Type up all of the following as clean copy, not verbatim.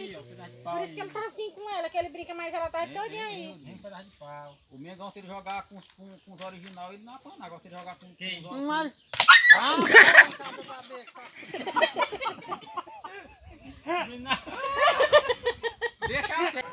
Por isso que ele tá assim com ela, que ele brinca mais ela tarde todinha aí. O Mengão, se ele jogar com, com, com os original, ele não apanha. Agora, se ele jogar com, com os Mas. Deixa a pé.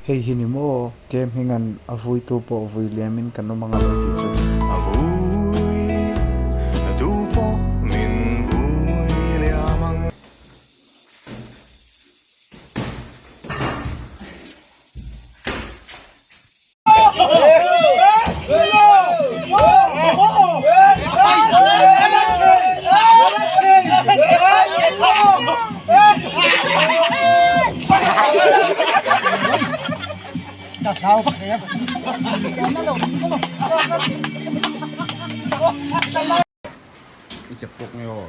Hei hi ni maw game hminga'n a vuitu pawh vui liamin kan awm anga lo tih chu. A vui tu pawh min vui liam ang. I chep pawk nge aw.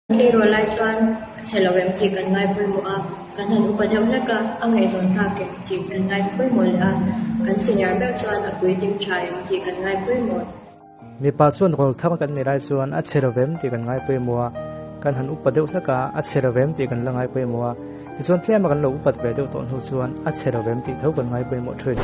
Tleirawl lai chuan a chhe lo em tih kan ngai pawimawh a, kan han upa deuh hlek a, a ngaihzawn tlak em tih kan ngai pawimawh leh a, kan senior meuh chuan a puitling tha em tih kan ngai pawimawh. Mipa chuan rawl thar kan nih lai chuan a chhe lo em tih kan ngai pawimawh a, kan han upa deuh hlek a, a chhe lo em tih kan la ngai pawimawh a, tichuan tlema kan lo upat ve deuh tawh hnu chuan a chhe lo em tih tho kan ngai pawimawh thin.